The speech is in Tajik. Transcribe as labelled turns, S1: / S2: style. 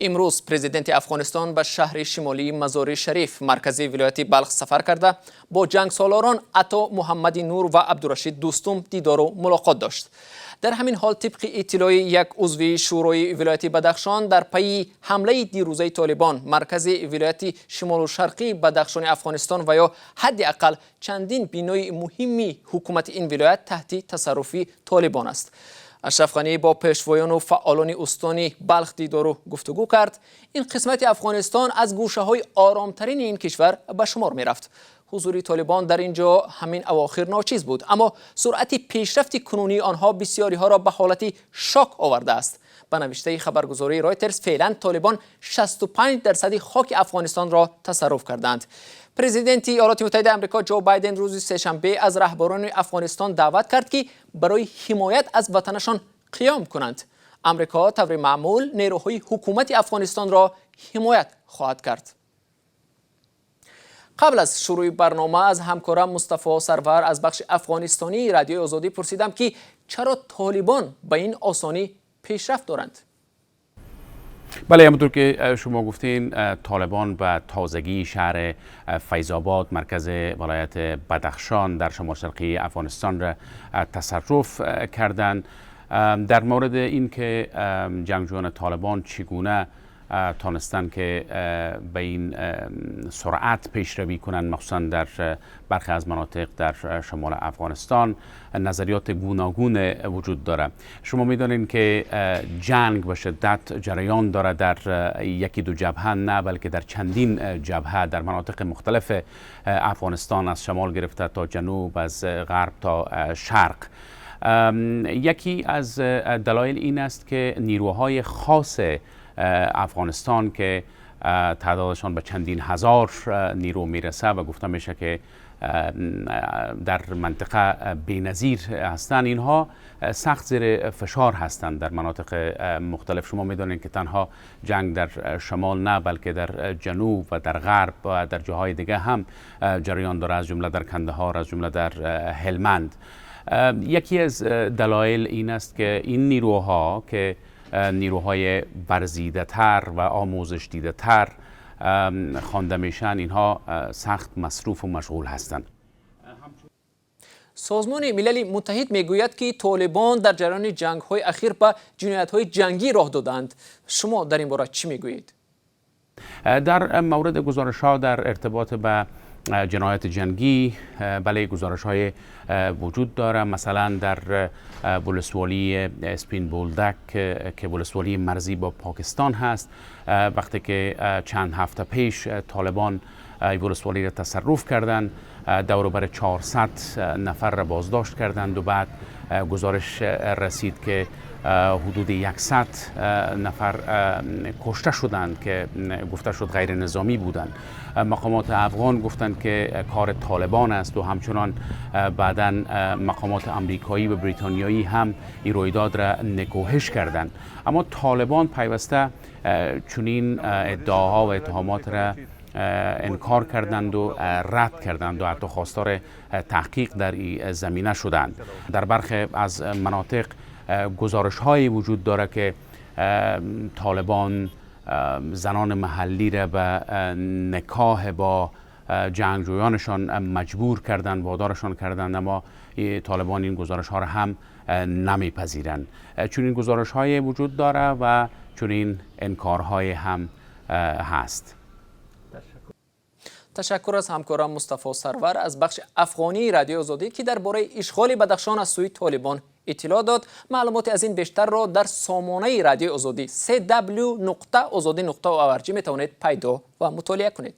S1: Имрӯз президенти Афғонистон ба шаҳри шимолии Мазори Шариф, маркази вилояти Балх, сафар карда, бо ҷангсолорон Ато Муҳаммади Нур ва Абдурашид Дӯстум дидору мулоқот дошт. Дар ҳамин ҳол, тибқи иттилои як узви шӯрои вилояти Бадахшон, дар пайи ҳамлаи дирӯзаи Толибон, маркази вилояти шимолу шарқии Бадахшони Афғонистон ва ё ҳадди ақал чандин бинои муҳимми ҳукумати ин вилоят таҳти тасарруфи Толибон аст. Ашраф Ғанӣ бо пешвоёну фаъолони устони Балх дидору гуфтугӯ кард. Ин қисмати Афғонистон аз гӯшаҳои оромтарини ин кишвар ба шумор мерафт. Ҳузури Толибон дар ин ҷо ҳамин авохир ночиз буд, аммо суръати пешрафти кунунии онҳо бисёриҳоро ба ҳолати шок овардааст. Ба навиштаи хабаргузории Ройтерс, феълан Толибон 65 дарсади хоки афғонистонро тасарруф кардаанд. Президенти Иёлоти Муттаҳидаи Амрико Ҷо Байден рӯзи сешанбе аз раҳбарони Афғонистон даъват кард, ки барои ҳимоят аз ватанашон қиём кунанд. Амрико таври маъмул нерӯҳои ҳукумати Афғонистонро ҳимоят хоҳад кард. Қабл аз шурӯи барнома аз ҳамкорам Мустафо Сарвар аз бахши афғонистонии Радиои Озодӣ пурсидам, ки чаро Толибон ба ин осонӣ пешрафт доранд.
S2: بله، همونطور که شما گفتین، طالبان به تازگی شهر فیض‌آباد، مرکز ولایت بدخشان در شمال شرقی افغانستان را تصرف کردند. در مورد اینکه جنگجویان طالبان چگونه تانستن که به این سرعت پیشروی کنند، مخصوصا در برخی از مناطق در شمال افغانستان، نظریات گوناگون وجود داره. شما میدانید که جنگ به شدت جریان داره، در یکی دو جبهه نه، بلکه در چندین جبهه در مناطق مختلف افغانستان، از شمال گرفته تا جنوب، از غرب تا شرق. یکی از دلایل این است که نیروهای خاص افغانستان که تعدادشان به چندین هزار نیرو میرسه و گفته میشه که در منطقه بینظیر هستند، اینها سخت زیر فشار هستند در مناطق مختلف. شما میدانید که تنها جنگ در شمال نه، بلکه در جنوب و در غرب و در جاهای دیگه هم جریان داره، از جمله در کندهار، از جمله در هلمند. یکی از دلایل این است که این نیروها که نیروهای ورزیده تر و آموزش دیده تر خوانده میشن، اینها سخت مصروف و مشغول هستند.
S1: Созмони Милали Муттаҳид мегӯяд, ки Толибон дар ҷараёни ҷангҳои ахир ба ҷиноятҳои ҷангӣ роҳ додаанд. Шумо дар ин бора чӣ мегӯед?
S2: در مورد گزارش ها در ارتباط به جنایت جنگی، بله، گزارش های وجود داره. مثلا در ولسوالی اسپین بولدک که ولسوالی مرزی با پاکستان هست، وقتی که چند هفته پیش طالبان ولسوالی را تصرف کردند، دور بر 400 نفر را بازداشت کردند و بعد گزارش رسید که حدود 100 نفر کشته شدند که گفته شد غیر نظامی بودند. مقامات افغان گفتند که کار طالبان است و همچنان بعدا مقامات امریکایی و بریتانیایی هم این رویداد را نکوهش کردند. اما طالبان پیوسته چنین ادعاها و اتهامات را انکار کردند و رد کردند و حتی خواستار تحقیق در این زمینه شدند. در برخی از مناطق گزارش های وجود داره که طالبان زنان محلی را به نکاح با جنگجویانشان مجبور کردند، وادارشان کردند، اما طالبان این گزارش ها را هم نمیپذیرند. چنین گزارش های وجود داره و چنین انکارهای هم هست.
S1: Ташаккур аз ҳамкорам Мустафо Сарвар аз бахши афғонии Радиои Озодӣ, ки дар бораи ишғоли Бадахшон аз сӯи Толибон иттилоъ дод. Маълумоти аз ин бештарро дар сомонаи Радиои Озодӣ, cw.ozodi.org, метавонед пайдо ва мутолиа кунед.